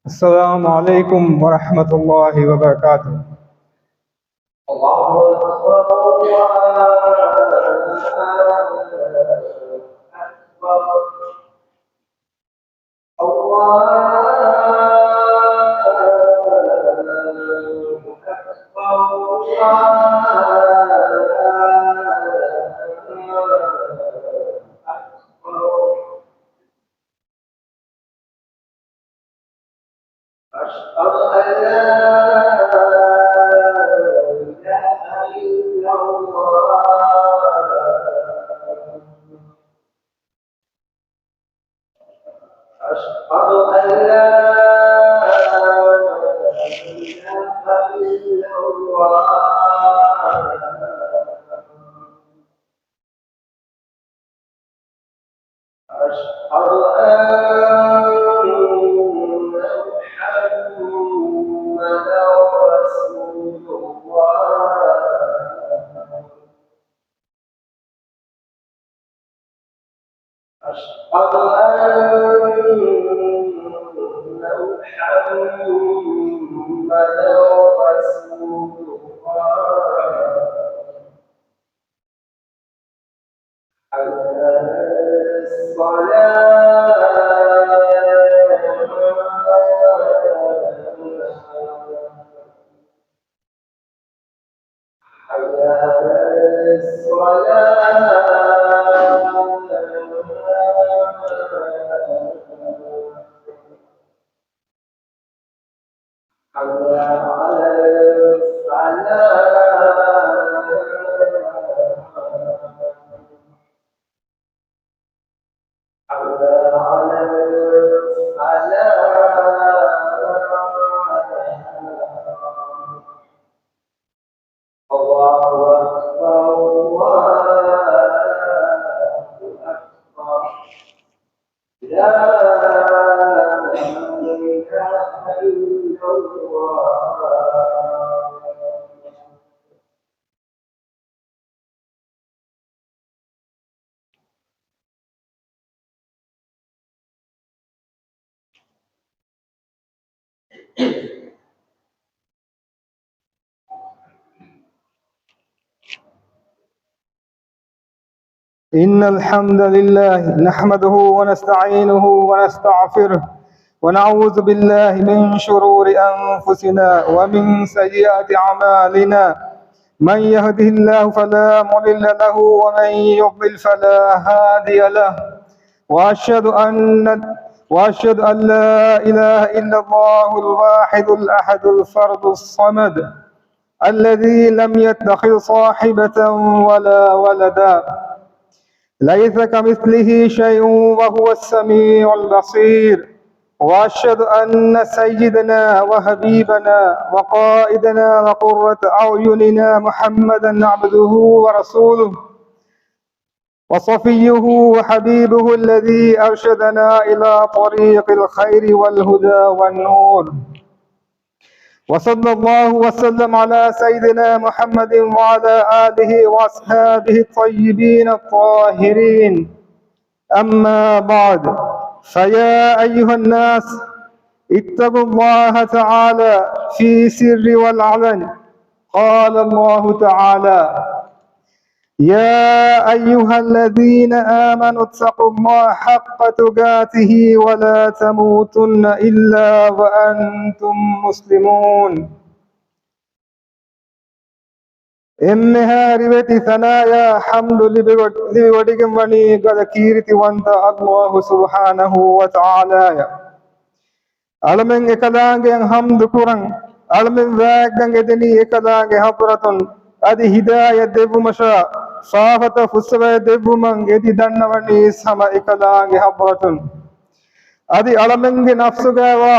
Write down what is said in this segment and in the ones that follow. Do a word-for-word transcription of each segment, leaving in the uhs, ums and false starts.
السلام عليكم ورحمة الله وبركاته. الله أكبر، الله أكبر، الله أكبر، الله أكبر. أشهد أن لا إله إلا الله. أشهد أن لا إله إلا الله. أشهد أن محمدا رسول الله. أشهد أن محمدا رسول الله. حي على الصلاة. حي على الصلاة. حي على الفلاح. حي على الفلاح. الله أكبر، الله أكبر. لا إله إلا الله. إن الحمد لله نحمده ونستعينه ونستغفره، ونعوذ بالله من شرور أنفسنا ومن سيئات أعمالنا. من يهده الله فلا مضل له، ومن يضلل فلا هادي له. وأشهد أن، وأشهد أن لا إله إلا الله الواحد الأحد الفرد الصمد، الذي لم يتخذ صاحبة ولا ولدا، ليس كمثله شيء وهو السميع البصير. وأشهد أن سيدنا وحبيبنا وقائدنا وقرة أعيننا محمدا عبده ورسوله، وصفيه وحبيبه الذي أرشدنا إلى طريق الخير والهدى والنور. وصلى الله وسلم على سيدنا محمد وعلى آله وأصحابه الطيبين الطاهرين. أما بعد، فيا أيها الناس، اتقوا الله تعالى في سر والعلن. قال الله تعالى: يا أيها الذين آمنوا اتقوا الله حق تقاته ولا تموتن إلا وأنتم مسلمون. އެންމެހާ ރިވެތި ސަނާޔާ ޙަމްދު ލިބިވޮ-، ލިބިވޮޑިގެން ވަނީ ގަދަ ކީރިތިވަންތަ ﷲ ސުބްޙާނަހޫ ވަތަޢާލާޔަށް. އަޅަމެން އެކަލާނގެއަށް ޙަމްދު ކުރަން، އަޅަމެން ވާގަން އެދެނީ އެކަލާނގެ ޙަޟްރަތުން، އަދި ހިދާޔަތް ދެއްވުމަށާ، ފާފަތައް ފުއްސަވައި ދެއްވުމަށް އެދި ދަންނަވަނީސް ހަމަ އެކަލާނގެ ޙަޟްރަތުން. އަދި އަޅަމެންގެ ނަފްސުގައިވާ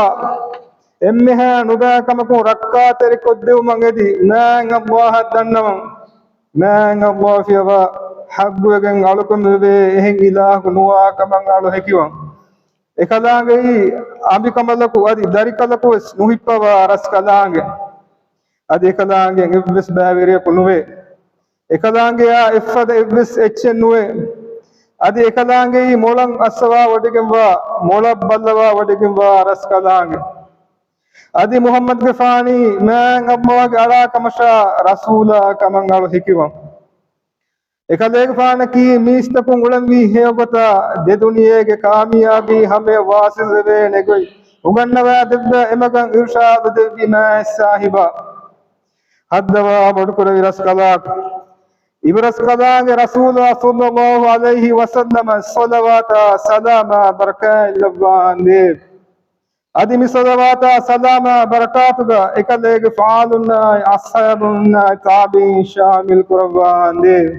އެންމެހާ ނުބައިކަމަކުން ރައްކާތެރިކޮށްދެވުމަށް އެދި މާތް ﷲ އަށް ދަންނަވަން. މާތް ﷲ ފިޔަވާ ޙައްޤުވެގެން އަޅުކަމެވޭ އެހެން އިލާހަކު ނުވާ ކަމަށް އަޅު ހެކިވަން. އެކަލާނގެއީ އަނބިކަނބަލަކު އަދި ދަރިކަލަކު ވެސް ނުހިއްޕަވާ ރަސްކަލާނގެ. އަދި އެކަލާނގެއަށް އެއްވެސް ބައިވެރިޔަކު ނުވޭ. އެކަލާނގެއާ އެއްފަދަ އެއްވެސް އެއްޗެއް ނުވޭ. އަދި އެކަލާނގެއީ މޮޅަށް އައްސަވާ ވޮޑިގެންވާ، މޮޅަށް ބައްލަވާ ވޮޑިގެންވާ ރަސްކަލާނގެ. އަދި މުޙައްމަދުގެފާނީ މާތް ﷲ ގެ އަޅާ ކަމަށާ ރަސޫލާ ކަމަށް އަޅު ހެކިވަން. އެކަލޭގެފާނަކީ މީސްތަކުން އުޅެންވީ ހެޔޮގޮތަށް ދެދުނިޔޭގެ ކާމިޔާބީ ހަމަޔަށް ވާސިލްވެވޭނެ ގޮތް އުނގަންނަވާ ދެއްވާ އެމަގަށް އިރުޝާދު ދެއްވި މާތް ސާހިބާ. ހައްދަވާ ބޮޑުކުރެއްވި ރަސްކަލާކޮ، އިބަރަސްކަލާނގެ ރަސޫލާ ޞައްލައްލާހު ޢަލައިހި ވަސައްލަމަށް ޞަލަވާތާ ސަލާމާ ބަރަކާތް ލައްވާނދޭވެ. އަދި މި ޞަލަވާތާ ސަލާމާ ބަރަކާތުގަ އެކަލޭގެ ފާލުންނާއި އަޞްޙާބުންނާއި ތާބިޢީން ޝާމިލް ކުރައްވާނދޭވެ.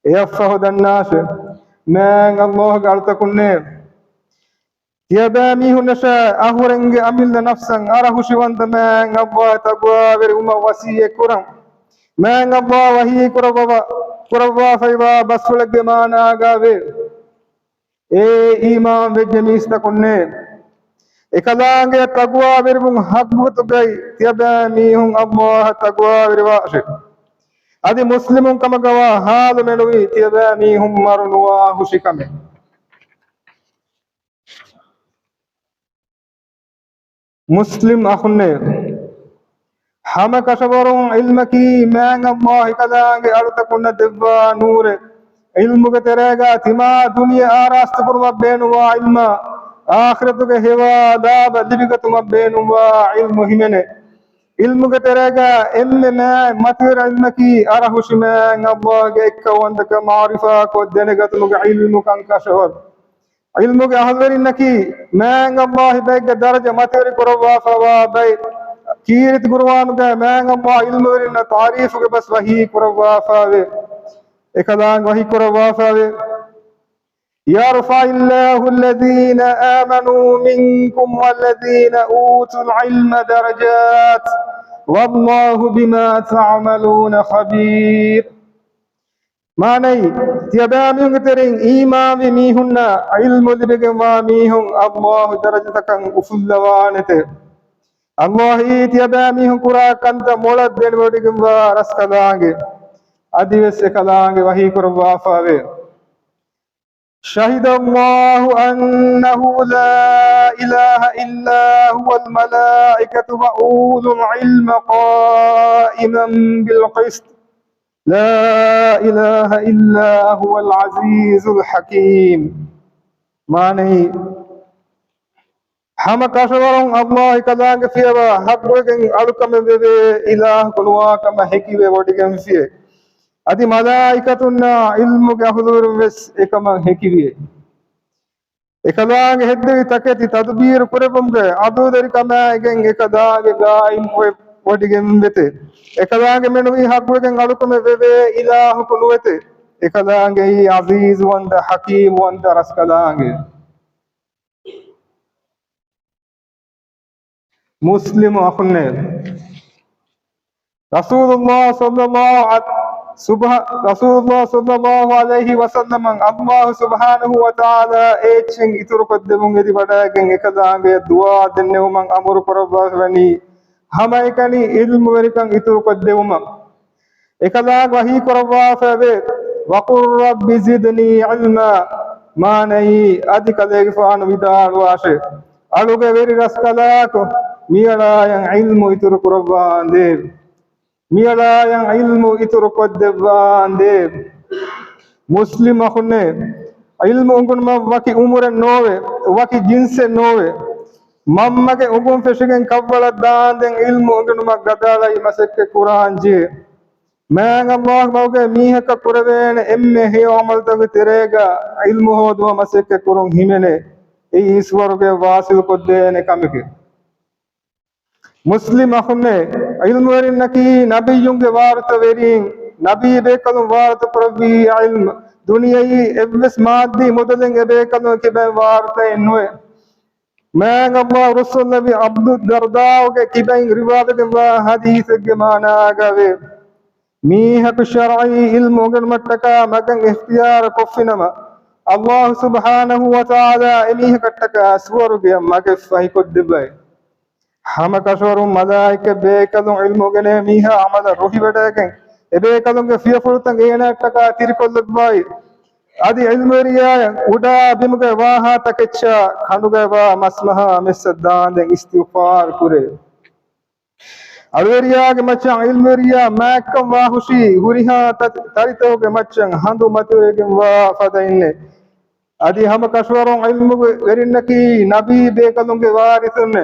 އެއަށްފަހު ދަންނާށެވެ! މާތް ﷲ ގެ އަޅުތަކުންނޭވެ! ތިޔަބައިމީހުންނަށާ އަހުރެންގެ އަމިއްލަ ނަފްސަށް އަރަހުށިވަންތަ މާތް ﷲ އަށް ތަޤްވާވެރިވުމަށް ވަޞިއްޔަތް ކުރަން. މާތް ﷲ ވަޙީ ކުރައްވަ-، ކުރައްވާފައިވާ ބަސްފުޅެއްގެ މާނާގައިވޭ، އޭ އީމާން ވެއްޖެ މީސްތަކުންނޭވެ! އެކަލާނގެ ތަޤްވާވެރިވުން ޙައްޤުގޮތުގައި ތިޔަބައިމީހުން ﷲ އަށް ތަޤްވާވެރިވާށެވެ. އަދި މުސްލިމުން ކަމަކަށް ވާ ޙާލު މެނުވީ ތިޔަބައިމީހުން މަރު ނުވާ ހުށި ކަމެއް. މުސްލިމް އަޚުންނޭވެ! ހަމަ ކަށަވަރުން ޢިލްމަކީ މާތް ﷲ އެކަލާނގެ އަޅުތަކުންނަށް ދެއްވާ ނޫރެއް. ޢިލްމުގެ ތެރޭގަ ތިމާ ދުނިޔެ އާރާސްތުކުރުމަށް ބޭނުންވާ ޢިލްމާ، އާޚިރަތުގެ ހެވާ ލާބަ ލިބިގަތުމަށް ބޭނުންވާ ޢިލްމު ހިމެނޭ. ޢިލްމުގެ ތެރޭގަ އެންމެ މާތް މަތިވެރި ޢިލްމަކީ އަރަހުށި މާތް ﷲ ގެ އެއްކައުވަންތަކަން މަޢުރިފާކޮށް ދެނެގަތުމުގެ ޢިލްމު ކަން ކަށަވަރު. ޢިލްމުގެ އަހުލުވެރިންނަކީ މާތް ﷲ އެ ބައެއްގެ ދަރަޖަ މަތިވެރި ކުރައްވާފައިވާ ބައެއް. ކީރިތި ޤުރުއާނުގައި މާތް ﷲ ޢިލްމުވެރިންނަށް ތަޢުރީފުގެ ބަސް ވަޙީ ކުރައްވާފައިވޭ. އެކަލާނގެ ވަޙީ ކުރައްވާފައިވޭ، يرفع الله الذين آمنوا منكم والذين أوتوا العلم درجات والله بما تعملون خبير. މާނައީ، ތިޔަބައިމީހުންގެ ތެރެއިން އީމާންވި މީހުންނަށް ޢިލްމު ލިބިގެންވާ މީހުން ﷲ ދަރަޖަތަކަށް އުފުއްލަވާނެތެވެ. ﷲ އީ ތިޔަބައިމީހުން ކުރާ ކަންތައް މޮޅަށް ދެނެވޮޑިގެންވާ ރަސްކަލާނގެ. އަދިވެސް އެކަލާނގެ ވަޙީ ކުރައްވާފައިވޭ، شهد الله أنه لا إله إلا هو والملائكة وأولو العلم قائما بالقسط لا إله إلا هو العزيز الحكيم. މާނައީ، ހަމަ ކަށަވަރުން ﷲ އެކަލާނގެ ފިޔަވާ ޙައްޤުވެގެން އަޅުކަމެއް ވެވޭ އިލާހަކު ނުވާ ކަމަށް ހެކިވެ ވޮޑިގެންފިއެ. އަދި މަލާއިކަތުންނާ ޢިލްމުގެ އަހުލުވެރިން ވެސް އެކަމަށް ހެކިވިއެ. އެކަލާނގެ ހެއްދެވި ތަކެތި ތަދުބީރު ކުރެއްވުމުގެ ޢަދުލުވެރިކަމާއިގެން އެކަލާނގެ ޤާއިމް ވެ ވޮޑިގެން ވެތެ. އެކަލާނގެ މެނުވީ ޙައްޤުވެގެން އަޅުކަމެއް ވެވޭ އިލާހަކު ނުވެތެ. އެކަލާނގެއީ ޢަޒީޒުވަންތަ ޙަކީމުވަންތަ ރަސްކަލާނގެ. މުސްލިމު އަޚުންނޭ، ރަސޫލުﷲ ޞައްލަﷲ ޢަ-، ސުބްޙާ-، ރަސޫލުﷲ ޞައްލަﷲ ޢަލައިހި ވަސައްލަމަށް ﷲ ސުބްޙާނަހޫ ވަތަޢާލާ އޭއްޗެއް އިތުރުކޮށްދެމުން އެދިވަޑައިގެން އެކަލާނގެ ދުޢާ ދެންނެވުމަށް އަމުރު ކުރައްވާފަވަނީ ހަމައެކަނި ޢިލްމުވެރިކަން އިތުރުކޮށްދެވުމަށް. އެކަލާނގެ ވަޙީ ކުރައްވާފައެވެ. وقل رب زدني علما. މާނައީ، އަދި ކަލޭގެފާނު ވިދާޅުވާށެ، އަޅުގެ ވެރި ރަސްކަލާކޮ، މިއަޅާޔަށް ޢިލްމު އިތުރު ކުރައްވާނދޭވެ. މިއަޅާޔަށް ޢިލްމު އިތުރު ކޮށްދެއްވާނދޭވެ. މުސްލިމް އަޚުންނޭ، ޢިލްމު އުނގުނުމަށް ވަކި ޢުމުރެއް ނޯވޭ، ވަކި ޖިންސެއް ނޯވޭ. މަންމަގެ އުނގުން ފެށިގެން ކަށްވަޅަށް ދާންދެން ޢިލްމު އުނގެނުމަށް ގަދައަޅައި މަސައްކަތް ކުރާން ޖެހޭ. މާތް ﷲ މަގުގައި މީހަކަށް ކުރެވޭނެ އެންމެ ހެޔޮ ޢަމަލުތަކުގެ ތެރޭގަ ޢިލްމު ހޯދުމަށް މަސައްކަތް ކުރުން ހިމެނޭ. އެއީ ސުވަރުގެ ވާސިލް ކޮށްދޭނެ ކަމެކެވެ. މުސްލިމް އަޚުންނޭ، ޢިލްމުވެރިންނަކީ ނަބިއްޔުންގެ ވާރުތަވެރީން، ނަބީ ބޭކަލުން ވާރުތަ ކުރެއްވި ޢިލްމު، ދުނިޔެއީ އެއްވެސް މާއްދީ މުދަލެއް އެބޭކަލުން ކިބައިން ވާރުތައެއް ނުވޭ. މާތް ﷲ ރުއްސުންލެއްވި ޢަބްދު ދަރްދާއުގެ ކިބައިން ރިވާވެގެންވާ ޙަދީޘެއްގެ މާނާގައިވޭ، މީހަކު ޝަރްޢީ ޢިލްމު އުނގެނުމަށްޓަކާ މަގެއް އިޚްތިޔާރު ކޮށްފިނަމަ، ﷲ ސުބްޙާނަހޫ ވަތަޢާލާ އެމީހަކަށްޓަކާ ސުވަރުގެއަށް މަގެއް ފަހިކޮށްދެއްވައި. ހަމަކަށަވަރުން މަލާއިކަ ބޭކަލުން ޢިލްމު އުނގެނޭ މީހާ ޢަމަލަށް ރުހިވަޑައިގެން، އެބޭކަލުންގެ ފިޔަފުޅުތައް އޭނާއަށްޓަކާ ތިރިކޮށްލައްވައި. އަދި ޢިލްމުވެރިޔާ އުޑާ ބިމުގައި ވާހާ ތަކެއްޗާ ކަނޑުގައި ވާ މަސްމަހާ މެއްސަށް ދާންދެން އިސްތިޣްފާރު ކުރޭ. އަޅުވެރިޔާގެ މައްޗަށް ޢިލްމުވެރިޔާ މާތްކަން ވާހުށީ ހުރިހާ ތަ-، ތަރިތަކުގެ މައްޗަށް ހަނދު މަތިވެގެންވާ ފަދައިންނޭ. އަދި ހަމަ ކަށަވަރުން ޢިލްމުވެރިންނަކީ ނަބީ ބޭކަލުންގެ ވާރިސުންނޭ.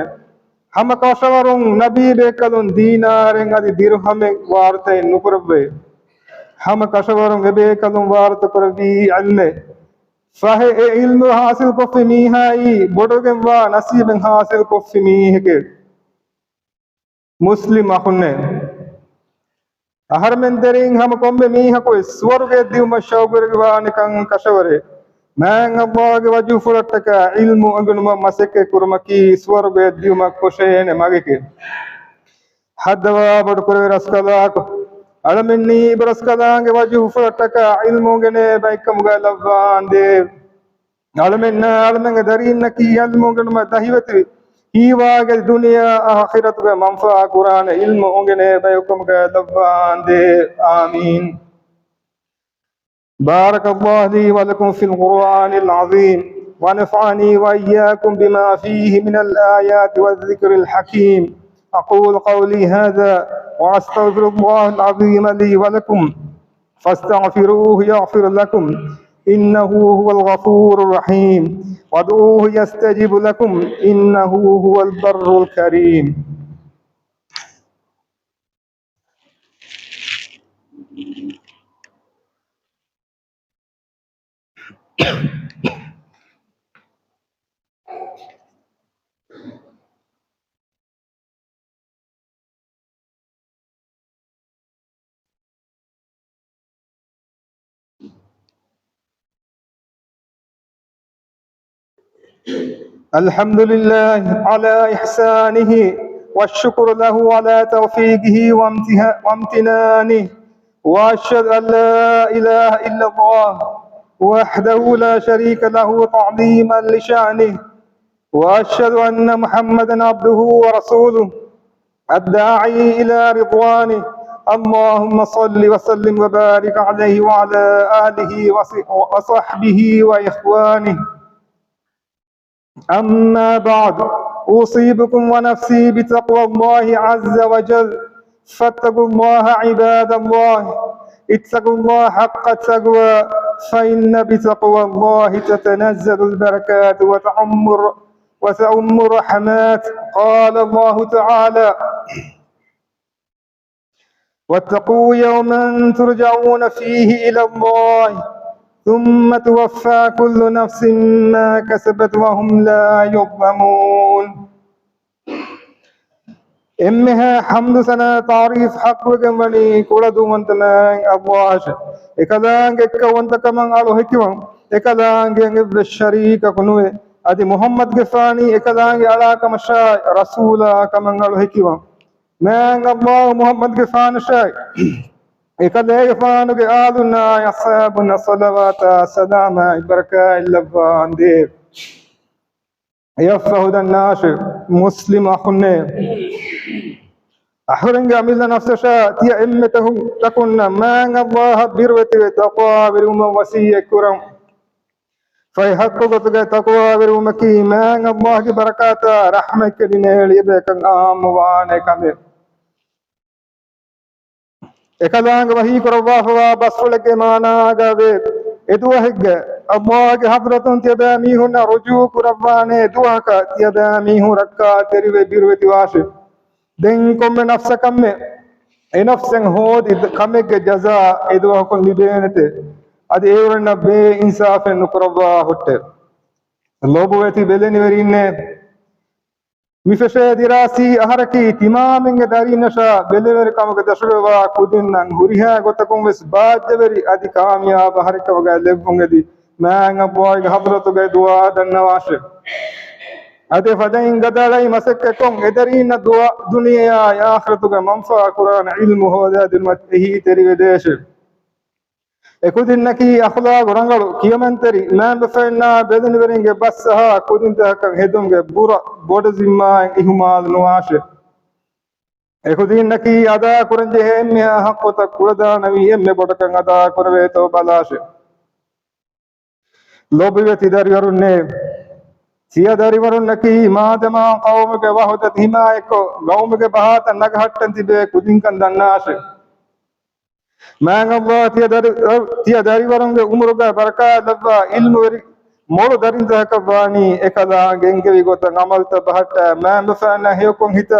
ހަމަ ކަށަވަރުން ނަބީ ބޭކަލުން ދީނާރެއް އަދި ދިރުހަމެއް ވާރުތައެއް ނުކުރެއްވޭ. ހަމަ ކަށަވަރުން އެބޭކަލުން ވާރުތަކުރެއްވީ ޢިލްމެއް. ފަހެ އެ ޢިލްމު ޙާޞިލްކޮށްފި މީހާއީ ބޮޑުވެގެންވާ ނަސީބެއް ޙާޞިލްކޮށްފި މީހެކޭ. މުސްލިމް އަޚުންނޭ! އަހަރެމެން ތެރެއިން ހަމަ ކޮންމެ މީހަކު ވެސް ސުވަރުގެއަށް ދިއުމަށް ޝައުޤުވެރިވާނެކަން ކަށަވަރޭ. މާތް ﷲ ގެ ވަޖުހުފުޅަށްޓަކާ ޢިލްމު އެނގުނުމަށް މަސައްކަތް ކުރުމަކީ ސުވަރުގެއަށް ދިއުމަށް ކޮށޭނެ މަގެކޭ. ޙައްދަވާ ބޮޑުކުރެވޭ ރަސްކަލާކޮ، އަޅަމެންނީ އިބަރަސްކަލާނގެ ވަޖުހުފުޅަށްޓަކާ ޢިލްމު އުނގެނޭ ބައެއްކަމުގައި ލައްވާނދޭ. އަޅަމެންނާ އަޅަމެންގެ ދަރީންނަކީ ޢިލްމު އުނގެނުމަށް ދަހިވެތިވި، ހީވާގި ދުނިޔެއާ އާޚިރަތުގެ މަންފާ ކުރާނެ ޢިލްމު އުނގެނޭ ބަޔަކުމުގައި ލައްވާނދޭ. އާމީން. بارك الله لي ولكم في القرآن العظيم، ونفعني وإياكم بما فيه من الآيات والذكر الحكيم. أقول قولي هذا وأستغفر الله العظيم لي ولكم، فاستغفروه يغفر لكم، إنه هو الغفور الرحيم، وادعوه يستجب لكم، إنه هو البر الكريم. الحمد لله على إحسانه، والشكر له على توفيقه وامتها-، وامتنانه، وأشهد أن لا إله إلا الله وحده لا شريك له تعظيما لشأنه، وأشهد أن محمدا عبده ورسوله الداعي إلى رضوانه. اللهم صل وسلم وبارك عليه وعلى آله وص-، وصحبه وإخوانه. أما بعد، أوصيكم ونفسي بتقوى الله عز وجل. فاتقوا الله عباد الله، اتقوا الله حق التقوى، فإن بتقوى الله تتنزل البركات وتعم، وتعم الرحمات. قال الله تعالى: واتقوا يوما ترجعون فيه إلى الله ثم توفى كل نفس ما كسبت وهم لا يظلمون. އެންމެހާ ޙަމްދު ސަނާ ތަޢުރީފް ޙައްޤުވެގެން ވަނީ ކުޅަދުވަންތަ މާތް ﷲ އަށެ. އެކަލާނގެ އެއްކައުވަންތަކަމަށް އަޅު ހެކިވަން، އެކަލާނގެއަށް އެއްވެސް ޝަރީކަކު ނުވޭ. އަދި މުޙައްމަދުގެފާނީ އެކަލާނގެ އަޅާކަމަށާއި ރަސޫލާ ކަމަށް އަޅު ހެކިވަން. މާތް ﷲ މުޙައްމަދުގެފާނަށާއި އެކަލޭގެފާނުގެ އާލުންނާއި އަޞްޙާބުންނަށް ޞަލަވާތާ ސަލާމާއި ބަރަކާތް ލައްވާނދޭ. އެއަށްފަހު ދަންނާށެވެ، މުސްލިމް އަޚުންނޭ! އަހަރެންގެ އަމިއްލަ ނަފްސަށާ ތިޔަ އެންމެ ތަކުން، ތަކުންނަށް މާތް ﷲ އަށް ބިރުވެތިވެ ތަޤްވާވެރިވުމަށް ވަޞިއްޔަތް ކުރަން. ފަހެ ޙައްޤު ގޮތުގައި ތަޤްވާވެރިވުމަކީ މާތް ﷲ ގެ ބަރަކާތާ ރަޙްމަތް ކެނޑިނޭ ޅިޔެބޭކަން އާއްމުވާނެ ކަމެއް. އެކަލާނގެ ވަޙީ ކުރައްވާފަވާ ބަސްފުޅެއްގެ މާނާގައިވޭ، އެ ދުވަހެއްގައި ﷲ ގެ ޙަޟްރަތުން ތިޔަބައިމީހުންނަށް ރުޖޫޢަ ކުރައްވާނެ ދުވަހަކަށް ތިޔަބައިމީހުން ރައްކާތެރިވެ ބިރުވެތިވާށެވެ. ދެން ކޮންމެ ނަފްސަކަށްމެ އެ ނަފްސެއް ހޯދި ކަމެއްގެ ޖަޒާ އެ ދުވަހަކުން ލިބޭނެތެވެ. އަދި އެއުރެންނަށް ބޭއިންސާފެއް ނުކުރައްވާ ހުއްޓެވެ. ލޮބުވެތި ބެލެނިވެރިންނޭ! މި ފެށޭ ދިރާސީ އަހަރަކީ ތިމާމެންގެ ދަރީންނަށާ ބެލެވެރިކަމުގެ ދަށުގައިވާ ކުދިންނަށް ހުރިހާ ގޮތަކުން ވެސް ބާއްޖަވެރި އަދި ކާމިޔާބު އަހަރެއްކަމުގައި ލެއްވުން އެދި، މާތް ﷲ ގެ ޙަޟްރަތުގައި ދުޢާ ދަންނަވާށެވެ. އަދި ފަދައިން ގަދައަޅައި މަސައްކަތްކޮށް އެ ދަރީންނަށް ދުޢާ، ދުނިޔެއާއި އާޚިރަތުގެ މަންފާ ކުރާނެ ޢިލްމު ހޯދާދިނުމަށް އެހީތެރިވެދޭށެވެ. އެކުދިންނަކީ އަޚްލާޤު ރަނގަޅު، ކިޔަމަންތެރި، މާތްބަފައިންނާ ބެލެނިވެރިންގެ ބަސްއަހާ ކުދިންތަކަކަށް ހެދުމުގެ ބުރަ ބޮޑު ޒިންމާއެއް އިހުމާލު ނުވާށެވެ. އެކުދިންނަކީ އަދާކުރަންޖެހޭ އެންމެހާ ޙައްޤުތައް ކުޅަދާނަވީ އެންމެ ބޮޑަކަށް އަދާކުރެވޭތޯ ބަލާށެވެ. ލޯބިވެތި ދަރިވަރުންނޭ، ތިޔަ ދަރިވަރުންނަކީ މާދަމާ ޤައުމުގެ ވަޙުދަތަށް ހިމާޔަތްކޮށް، ޤައުމުގެ ބަހާތައް ނަގަހައްޓަން ތިބޭ ކުދިންކަން ދަންނާށޭ. މާތް ﷲ ތިޔަ ދަރި-، ތިޔަ ދަރިވަރުންގެ ޢުމުރުގަ ބަރަކާތް ލައްވާ ޢިލްމުވެރި މޮޅު ދަރިންތަކަކަށް ވާނީ އެކަލާނގެ ގެންގެވި ގޮތަށް ޢަމަލުތައް ބަހައްޓާ މާތް ބަފައިންނާ ހެޔޮކޮށް ހިތާ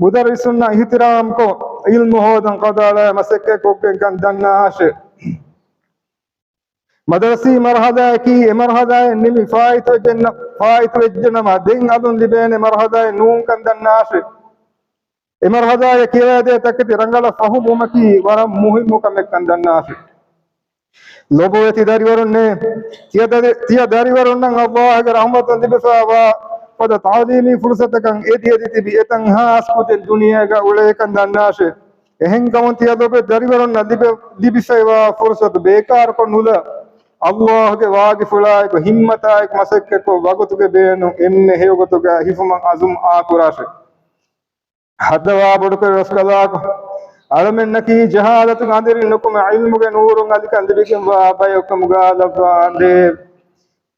މުދައްރިސުންނާ އިޙްތިރާމްކޮށް ޢިލްމު ހޯދަން ޤަދާލާ މަސައްކަތްކޮށްގެންކަން ދަންނާށޭ. މަދަރަސީ މަރުޙަލާއަކީ އެ މަރުޙަލާއެއް ނިމި ފާއިތުވެއްޖެނަ-، ފާއިތުވެއްޖެނަމަ ދެން އަލުން ލިބޭނެ މަރުޙަލާއެއް ނޫންކަން ދަންނާށޭ. އެ މަރުޙަލާއަށް ކިޔަވައިދޭ ތަކެތި ރަނގަޅަށް ފަހުމުވުމަކީ ވަރަށް މުހިއްމު ކަމެއްކަން ދަންނާށޭ. ލޯބިވެތި ދަރިވަރުންނޭ، ތިޔަ ދަރި-، ތިޔަ ދަރިވަރުންނަށް ﷲ ގެ ރަޙްމަތުން ލިބިފައިވާ ފަދަ ތަޢުލީމީ ފުރުޞަތަކަށް އެދި އެދި ތިބި އެތަން ހާސް ކުދިން ދުނިޔޭގަ އުޅޭކަން ދަންނާށޭ. އެހެންކަމުން ތިޔަ ލޯބިވެތި ދަރިވަރުންނަށް ލިބެ-، ލިބިފައިވާ ފުރުޞަތު ބޭކާރުކޮށް ނުލާ، ﷲ ގެ ވާގިފުޅާއެކު ހިއްމަތާއެކު މަސައްކަތްކޮށް ވަގުތުގެ ބޭނުން އެންމެ ހެޔޮގޮތުގަ ހިފުމަށް ޢަޒުމް އާކުރާށޭ. ހައްދަވާ ބޮޑުކުރެއްވި ރަސްކަލާކޮ، އަޅަމެންނަކީ ޖަހާލަތުގެ އަނދިރިން ނުކުމެ ޢިލްމުގެ ނޫރުން އަލިކަން ލިބިގެންވާ ބަޔަކުކަމުގަ ލައްވާނދޭވެ.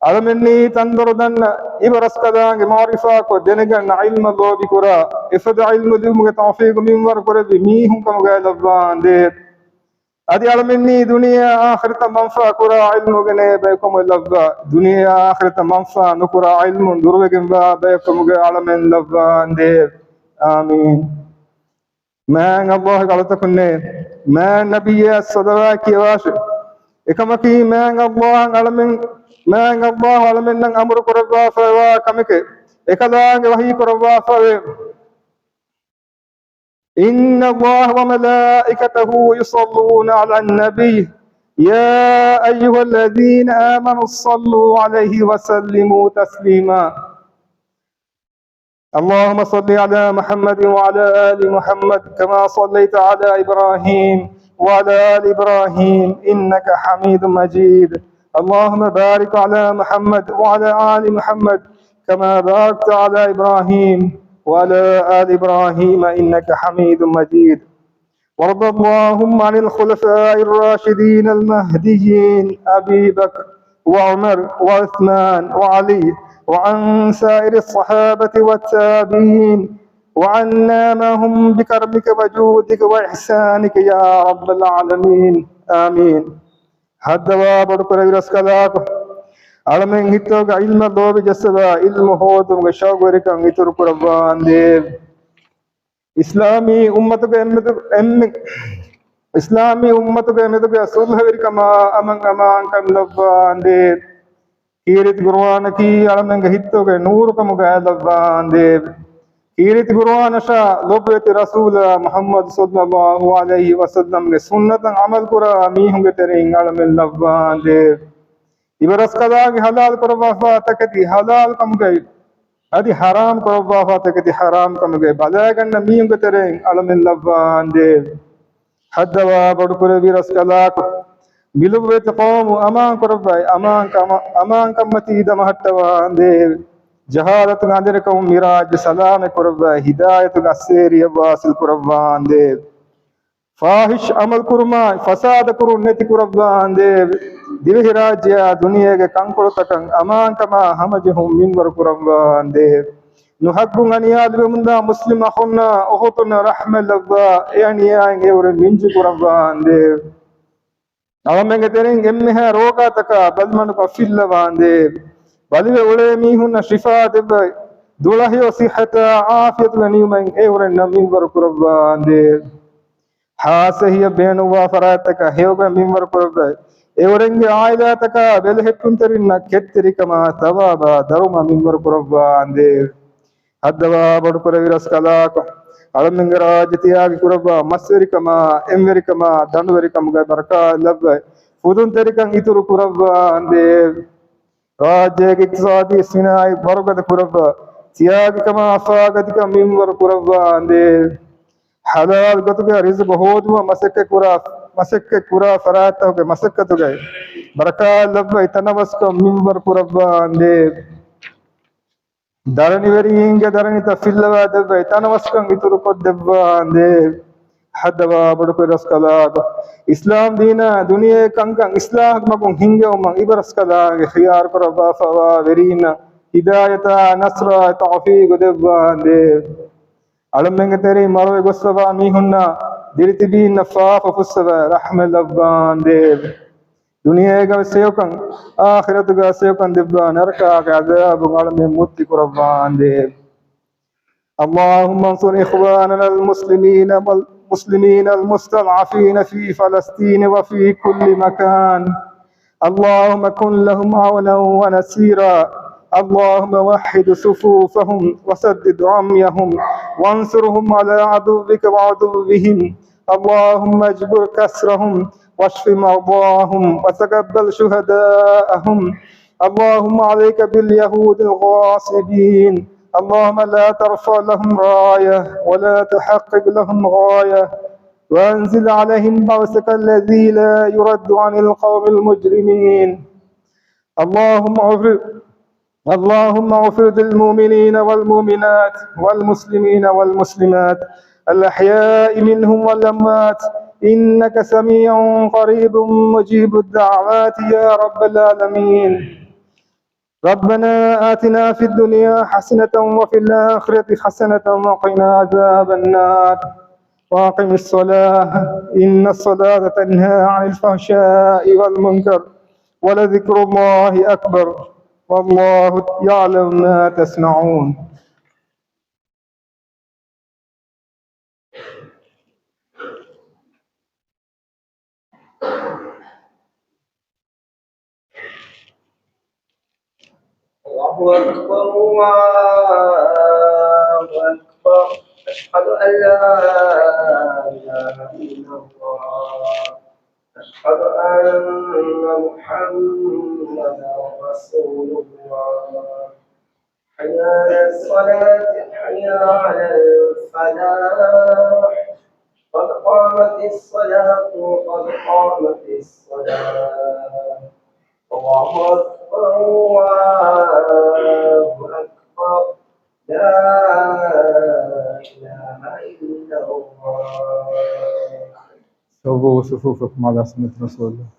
އަޅަމެންނީ ތަންދޮރު ދަންނަ އިބަރަސްކަލާނގެ މަޢުރިފާކޮށް ދެނެގަންނަ ޢިލްމަށް ލޯބިކުރާ، އެފަދަ ޢިލްމު ލިބުމުގެ ތައުފީޤު މިންވަރު ކުރެއްވި މީހުންކަމުގައި ލައްވާނދޭވެ. އަދި އަޅަމެންނީ ދުނިޔެއާ އާޚިރަތަށް މަންފާ ކުރާ ޢިލްމުގެ ނޭ ބަޔަކުކަމުގައި ލައްވާ، ދުނިޔެއާ އާޚިރަތަށް މަންފާ ނުކުރާ ޢިލްމުން ދުރުވެގެންވާ ބަޔަކުކަމުގައި އަޅަމެން ލައްވާނދޭވެ. އާމީން. މާތް ﷲ ގެ އަޅުތަކުންނޭ، މާތް ނަބިއްޔާ ޞަލަވާތް ކިޔަވާށޭ. އެކަމަކީ މާތް ﷲ އަޅަމެން، މާތް ﷲ އަޅަމެންނަށް އަމުރު ކުރައްވާފައިވާ ކަމެކޭ. އެކަލާނގެ ވަޙީ ކުރައްވާފައިވޭ. إن الله وملائكته يصلون على النبي يا أيها الذين آمنوا صلوا عليه وسلموا تسليما. اللهم صل على محمد وعلى آل محمد كما صليت على إبراهيم وعلى آل إبراهيم إنك حميد مجيد. اللهم بارك على محمد وعلى آل محمد كما باركت على إبراهيم وعلى آل إبراهيم إنك حميد مجيد. وارض اللهم عن الخلفاء الراشدين المهديين أبي بكر وعمر وعثمان وعلي وعن سائر الصحابة والتابعين وعنا معهم بكرمك وجودك وإحسانك يا رب العالمين. آمين. ހައްދަވާ ބޮޑުކުރެއްވި ރަސްކަލާކޮ، އަޅަމެން ހިތުގަ ޢިލްމަށް ލޯބި ޖައްސަވާ، ޢިލްމު ހޯދުމުގެ ޝައުގުވެރިކަން އިތުރު ކުރައްވާނދޭވެ. އިސްލާމީ އުއްމަތުގެ އެންމެދު-، އެންމެ-، އިސްލާމީ އުއްމަތުގެ މެދުގެ ޞުލްޙުވެރިކަމާ އަމަން އަމާންކަން ލައްވާނދޭވެ. ކީރިތި ޤުރުއާނަކީ އަޅަމެންގެ ހިތުގެ ނޫރުކަމުގައި ލައްވާނދޭވެ. ކީރިތި ޤުރުއާނަށާ ލޮބުވެތި ރަސޫލާ މުޙައްމަދު ޞައްލައްލާހު ޢަލައިހި ވަސައްލަމްގެ ސުންނަތަށް ޢަމަލުކުރާ މީހުންގެ ތެރެއިން އަޅަމެން ލައްވާނދޭވެ. އިބަރަސްކަލާނގެ ޙަލާލު ކުރައްވާފާ ތަކެތި ޙަލާލު ކަމުގައި، އަދި ޙަރާމް ކުރައްވާފާ ތަކެތި ޙަރާމް ކަމުގައި ބަލައިގަންނަ މީހުންގެ ތެރެއިން އަޅަމެން ލައްވާނދޭވެ. ހައްދަވާ ބޮޑުކުރެއްވި ރަސްކަލާކޮ، މިލުއްވެތި ޤައުމު އަމާން ކުރައްވައި، އަމާން ކަމަ-، އަމާންކަންމަތީ ދަމަހައްޓަވާނދޭވެ. ޖަހާލަތުގެ އަނދިރިކަމުން މިރާއްޖެ ސަލާމަތް ކުރައްވައި، ހިދާޔަތުގެ އައްސޭރިއަށް ވާސިލް ކުރައްވާނދޭވެ. ފާޙިޝް ޢަމަލު ކުރުމާއި، ފަސާދަ ކުރުން ނެތި ކުރައްވާނދޭވެ. ދިވެހިރާއްޖެއާ ދުނިޔޭގެ ކަންކޮޅުތަކަށް އަމާންކަމާ ހަމަޖެހުން މިންވަރު ކުރައްވާނދޭވެ. ނުހައްގުން އަނިޔާ ލިބެމުންދާ މުސްލިމް އަޚުންނާ އުޚުތުންނަށް ރަޙްމަތް ލައްވާ، އެ އަނިޔާއިން އެއުރެން މިންޖު ކުރައްވާނދޭވެ. އަޅަމެންގެ ތެރެއިން އެންމެހާ ރޯގާތަކާ ބަލިމަޑުކަން ފިއްލަވާނދޭވެ. ބަލިވެ އުޅޭ މީހުންނަށް ޝިފާ ދެއްވައި، ދުޅަހެޔޮ ޞިއްޙަތާ ޢާފިޔަތުގެ ނިޢުމަތް އެއުރެންނަށް މިންވަރު ކުރައްވާނދޭވެ. ހާއްސަ ހިޔަ ބޭނުންވާ ފަރާތްތަކަށް ހެޔޮގަ މިންވަރު ކުރައްވައި، އެއުރެންގެ ޢާއިލާތަކާ ބެލެހެއްޓުންތެރިންނަށް ކެތްތެރިކަމާ ޘަވާބާ ދަރުމަ މިންވަރު ކުރައްވާނދޭވެ. ހައްދަވާ ބޮޑުކުރެއްވި ރަސްކަލާކޮ، އަޅަމެންގެ ރާއްޖެ ތިޔާގި ކުރައްވާ މަސްވެރިކަމާ، އެންވެރިކަމާ، ދަނޑުވެރިކަމުގައި ބަރަކާތް ލައްވައި، ފުދުންތެރިކަން އިތުރު ކުރައްވާނދޭވެ. ރާއްޖޭގެ އިޤްތިޞާދީ ސިނާއަތް ވަރުގަދަ ކުރައްވާ، ތިޔާގިކަމާ ފާގަތިކަން މިންވަރު ކުރައްވާނދޭވެ. ޙަލާލް ގޮތުގަ ރިޒުޤު ހޯދުމަށް މަސައްކަތް ކުރާ، މަސައްކަތް ކުރާ ފަރާތްތަކުގެ މަސައްކަތުގައި ބަރަކާތް ލައްވައި ތަނަވަސްކަން މިންވަރު ކުރައްވާނދޭވެ. ދަރަނިވެރީންގެ ދަރަނިތައް ފިއްލަވާ ދެއްވައި ތަނަވަސްކަން އިތުރުކޮށްދެއްވާނދޭވެ. ހައްދަވާ ބޮޑުކުރި ރަސްކަލާކޮ، އިސްލާމް ދީނާ ދުނިޔެ ކަންކަން އިސްލާހުގެ މަގުން ހިންގެވުމަށް އިބަރަސްކަލާގެ ޚިޔާރު ކުރައްވާފަވާ ވެރީންނަށް ހިދާޔަތާ ނަސްރާ ތައުފީގު ދެއްވާނދޭ. އަޅަމެންގެ ތެރެއިން މަރުވެ ގޮސްފަވާ މީހުންނާ ދިރިތިބީންނަށް ފާފަ ފުއްސަވާ ރަޙްމަތް ލައްވާނދޭ. ދުނިޔޭގަ ސެޔޮކަން، އާޚިރަތުގަ ސެޔޮކަން ދެއްވާ ނަރަކާގެ ޢަޛާބުން އަޅަމެން މުއްތި ކުރައްވާނދޭ. اللهم انصر إخواننا المسلمين والمسلمين المستضعفين في فلسطين وفي كل مكان. اللهم كن لهم عونا ونصيرا. اللهم وحد صفوفهم وسدد رميهم وانصرهم على عدوك وعدوهم. اللهم اجبر كسرهم واشف مرضاهم وتقبل شهداءهم. اللهم عليك باليهود الغاصبين. اللهم لا ترفع لهم راية ولا تحقق لهم غاية، وأنزل عليهم بأسك الذي لا يرد عن القوم المجرمين. اللهم اغفر اللهم اغفر للمؤمنين والمؤمنات والمسلمين والمسلمات الأحياء منهم والأموات إنك سميع قريب مجيب الدعوات يا رب العالمين. ربنا آتنا في الدنيا حسنة وفي الآخرة حسنة وقنا عذاب النار. وأقم الصلاة إن الصلاة تنهى عن الفحشاء والمنكر ولذكر الله أكبر والله يعلم ما تصنعون. الله أكبر، الله أكبر. أشهد أن لا إله إلا الله. أشهد أن محمدا رسول الله. حي على الصلاة، حي على الفلاح. قد قامت الصلاة، قد قامت الصلاة. الله أكبر، الله أكبر. لا إله إلا الله. سووا صفوفكم على سنة رسول الله.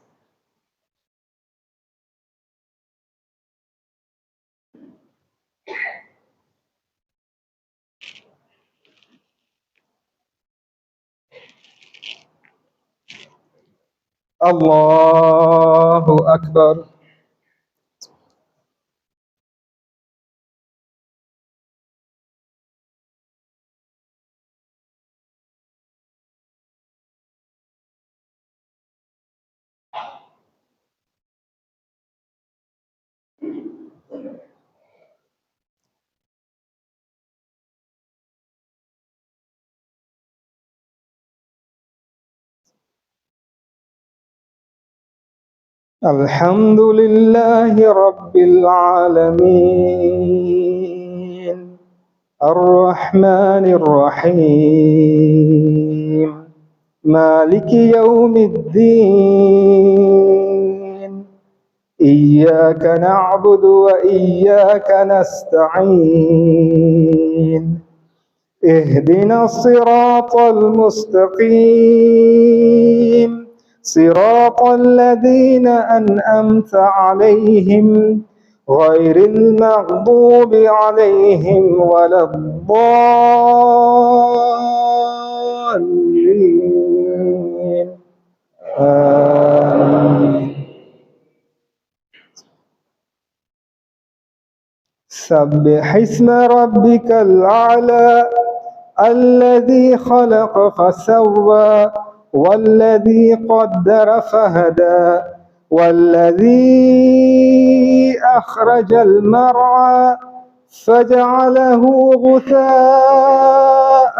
الله أكبر. الحمد لله رب العالمين. الرحمن الرحيم. مالك يوم الدين. إياك نعبد وإياك نستعين. اهدنا الصراط المستقيم. صراط الذين أنعمت عليهم غير المغضوب عليهم ولا الضالين. آمين. سبح اسم ربك الأعلى الذي خلق فسوى والذي قدر فهدى والذي أخرج المرعى فجعله غثاء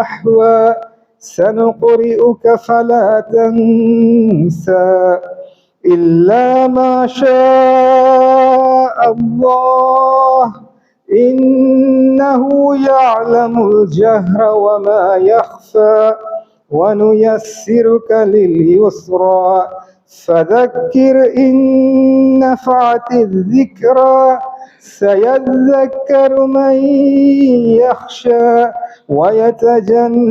أحوى سنقرئك فلا تنسى إلا ما شاء الله إنه يعلم الجهر وما يخفى ونيسرك لليسرى فذكر إن نفعت الذكرى سيذكر من يخشى ويتجنبها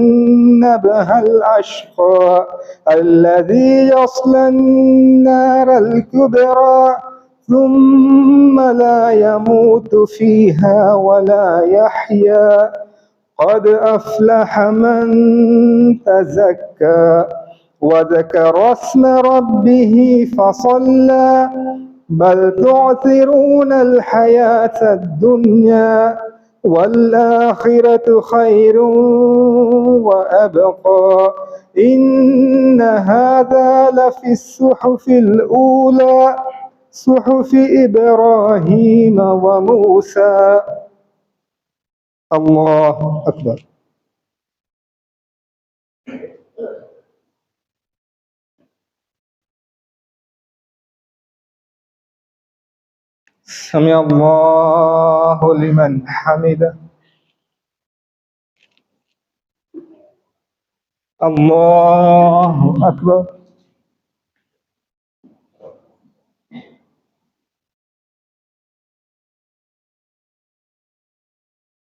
الأشقى الذي يصلى النار الكبرى ثم لا يموت فيها ولا يحيا قد أفلح من تزكى وذكر اسم ربه فصلى بل تؤثرون الحياة الدنيا والآخرة خير وأبقى إن هذا لفي الصحف الأولى صحف إبراهيم وموسى. الله أكبر. سمع الله لمن حمده. الله أكبر.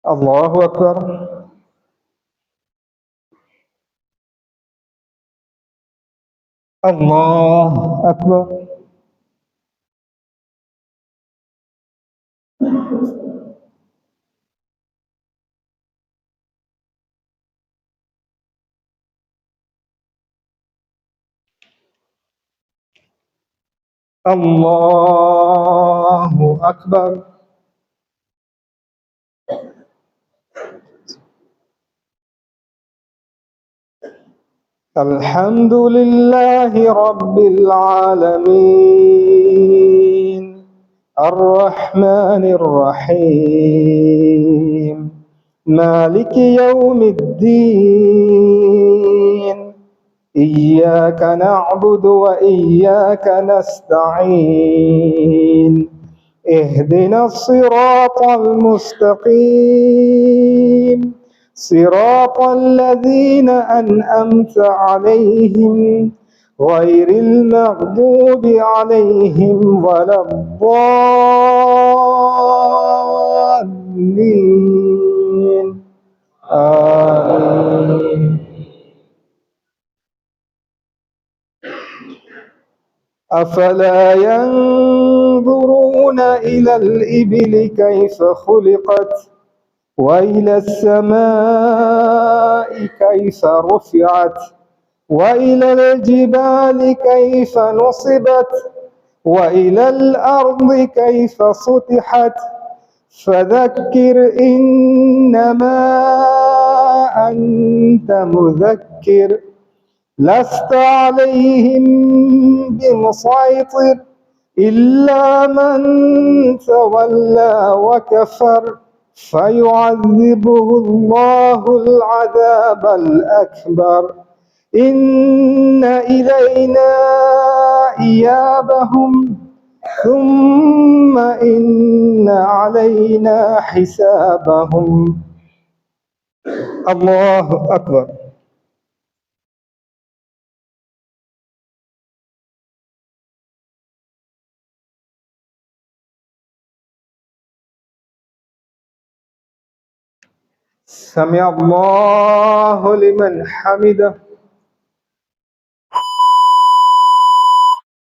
الله أكبر. الله أكبر. الله أكبر. الحمد لله رب العالمين. الرحمن الرحيم. مالك يوم الدين. إياك نعبد وإياك نستعين. اهدنا الصراط المستقيم. صراط الذين أنعمت عليهم غير المغضوب عليهم ولا الضالين. آمين. أفلا ينظرون إلى الإبل كيف خلقت وإلى السماء كيف رفعت وإلى الجبال كيف نصبت وإلى الأرض كيف سطحت فذكر إنما أنت مذكر لست عليهم بمسيطر إلا من تولى وكفر فيعذبه الله العذاب الأكبر إن إلينا إيابهم ثم إن علينا حسابهم. الله أكبر. سمع الله لمن حمده.